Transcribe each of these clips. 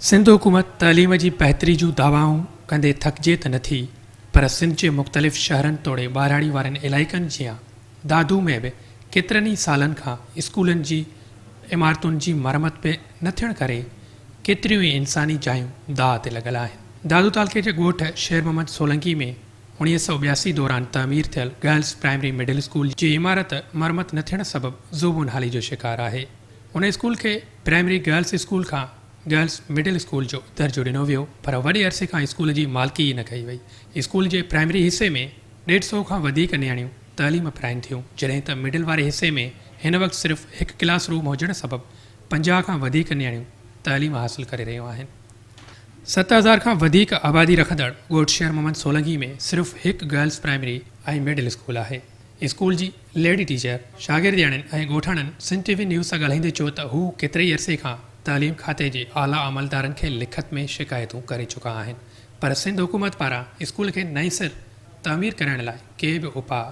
سنڌ حڪومت تعليم جي بهتري جون دعوائون ڪندي ٿڪجي ته نٿي پر سنڌ جي مختلف شهرن توڙي ٻهراڙي وارن علائقن جيان دادو ۾ به ڪيترن ئي سالن کان اسڪولن جي عمارتن جي مرمت به نه ٿيڻ ڪري ڪيتريون ئي انساني جايون داء تي لڳل آهن. دادو تعلقي جي ڳوٺ شير محمد سولنگي ۾ 1982 دوران تعمير ٿيل گرلز پرائمري مڊل اسڪول جي عمارت مرمت نه ٿيڻ سبب زبون حالي جو شڪار آهي. ان اسڪول کي پرائمري گرلس اسڪول کان گرلس مڊل اسڪول جو درجو ڏنو ويو پر وڏي عرصي کان اسڪول جي مالڪي ئي نه ڪئي وئي. اسڪول جي پرائمري حصي ۾ ڏيڍ سئو کان وڌيڪ نياڻيون تعليم پرائين ٿيون جڏهن ته مڊل واري حصي ۾ هن وقت صرف هڪ ڪلاس روم هجڻ سبب 50 کان وڌيڪ نياڻيون تعليم حاصل ڪري رهيون آهن. 7000 کان وڌيڪ آبادي رکندڙ ڳوٺ شير محمد سولنگي ۾ صرف هڪ گرلس پرائمري ۽ مڊل اسڪول آهي. اسڪول جي ليڊي ٽيچر، شاگردياڻين ۽ ڳوٺاڻن سنڌ ٽي وي نيوز سان ڳالهائيندي چيو ته هو ڪيتري ئي عرصي کان تعليم کاتي جي اعليٰ عملدارن کي لکت ۾ شڪايتون ڪري چڪا آهن پر سنڌ حڪومت پاران اسڪول کي نئين سر تعمير ڪرائڻ لاء ڪي به اپاء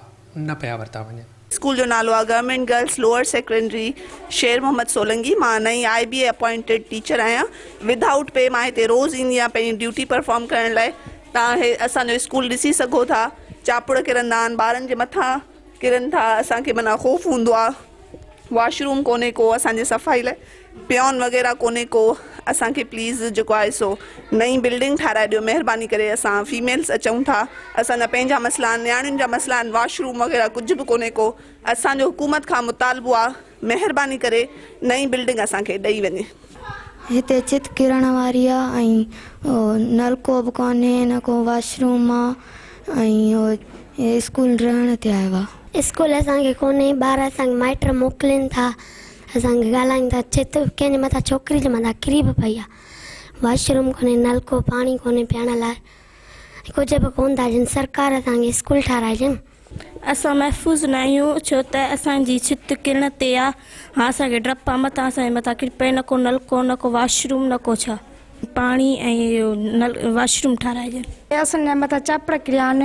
نه پيا ورتا وڃن. اسڪول جو نالو آهي government girls lower secondary Sher Muhammad Solangi مان نئين آء بي اي اپوائنٽيڊ ٽيچر آهيان ود آئوٽ پي مان هتي روز ايندي آهيان پنهنجي ڊيوٽي پرفارم ڪرڻ لاء توهان هي اسان جو اسڪول ڏسي سگهو ٿا چاپڙ ڪرندا آهن ٻارن جي مٿان ڪرن ٿا اسان کي معنيٰ خوف هوندو آهي واش روم ڪونهي ڪو اسان جي صفائي لاء پيون وغيره ڪونهي ڪو اسان کي پليز جيڪو آهي سو نئين بلڊنگ ٺاهرائي ڏيو مهرباني ڪري اسان فيميلز اچون ٿا اسان جا پنهنجا مسئلا آهن نياڻين جا مسئلا آهن واش روم وغيره ڪجهه به ڪونهي ڪو اسان جو حڪومت کان مطالبو آهي مهرباني ڪري نئين بلڊنگ اسان کي ڏئي وڃي. هتي ڇت ڪرڻ واري آ ۽ نلڪو به ڪونهي نه ڪو واش روم آ ۽ اسڪول رهڻ تي آيو آ. اسڪول اسان کي ڪونهي ٻار اسان کي مائٽ موڪلين ٿا اسان کي ڳالهائين ٿا ڇت ڪنهن جي مٿان ڇوڪري جي مٿان ڪري به پئي آ واش روم ڪونهي نلڪو پاڻي ڪونهي پيئڻ لاء ڪجهه به ڪون ٿا ڏين سرڪار اسان کي اسڪول ٺاراهي ڏين. اسان محفوظ نه آهيون ڇو ته اسان جي ڇت ڪرڻ تي آ ها اسان کي ڊپ آ متان اسان جي مٿان ڪري پئي نه ڪو نلڪو نه ڪو واش روم نه ڪو ڇا. پاڻي ۽ نل واش روم ٺاراهي ڏين. اسان جي مٿان چاپڙ ڪريا آهن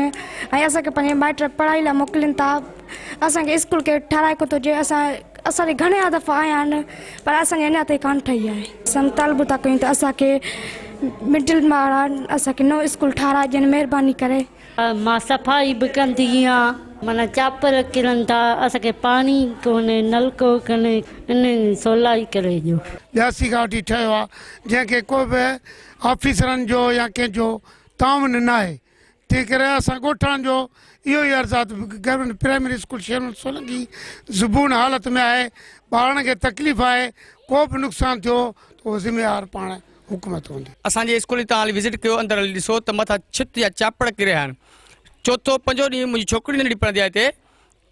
۽ اسان کي پنهنجي مائٽ پڙهائي لاء موڪلين ٿا اسان کي اسڪول ڪير ٺاراهي ڪونه ٿو ڏي اسان اسان جي گهڻا دفعا آيا آهن پر اسان جي اڃا تائين ڪانه ٺهي آهي. اسان مطالبو ٿا ڪيون ته اسان کي مڊل وارا اسان کي نئون اسڪول ٺاراهي ڏين مهرباني ڪري. مان صفائي به ڪندي آهيان معنيٰ چاپر ڪرن ٿا اسان کي پاڻي ڪونهي نلڪو ڪونهي ان سولائي ڪري ڏيو. 82 کان وٺي ٺهيو آهي جنهن کي ڪو به آفيسرن جو يا ڪنهن جو تعاون ناهي تنهن ڪري اسان ڳوٺاڻن جو اهو ئي عرض آهي ته government primary school Sher Muhammad Solangi زبون حالت ۾ آهي ٻارڙن کي تڪليف آهي ڪو به نقصان ٿيو ته اهو ذميوار پاڻ حڪومت هوندي. اسان جي اسڪول جي تان هلي وزٽ ڪيو اندر هلي ڏسو ته مٿان ڇت جا چاپڙ ڪري رهيا آهن چوٿو پنجون ڏينهن منهنجي ڇوڪري ننڍڙي پڙهندي آهي هتي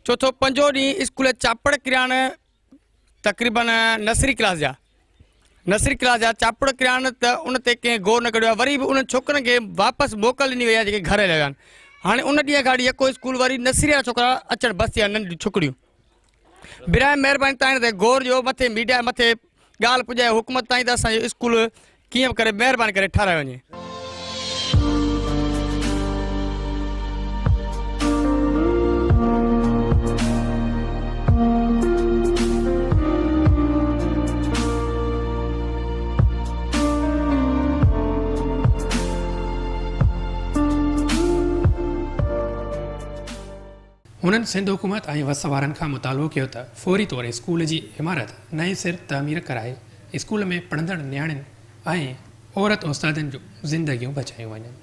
چوٿو پنجون ڏينهن اسڪول جا چاپڙ ڪريا آهن تقريبن نرسري ڪلاس جا نرسري ڪلاس جا چاپڙ ڪريا آهن ته ان تي ڪنهن غور نه ڪيو آهي وري به انهن ڇوڪرن کي واپس موڪل ڏني وئي آهي جيڪي گهر هليا ويا آهن هاڻي ان ڏينهن کان وٺي يڪو اسڪول وري نرسري وارا ڇوڪرا اچڻ بس ٿي ويا ننڍيون ڇوڪريون براء مهرباني تان تي غور ڏيو مٿي ميڊيا مٿي ڳالهه پڄايو حڪومت تائين ته اسان جو اسڪول ڪيئن به ڪري مهرباني ڪري ٺهرايو وڃي. هنن سنڌ حڪومت ۽ وس وارن کان مطالبو ڪيو ته فوري طور اسڪول جي عمارت نئين سر تعمير ڪرائي اسڪول ۾ پڙهندڙ نياڻين ۽ عورت استادن جون زندگيون بچايون وڃن.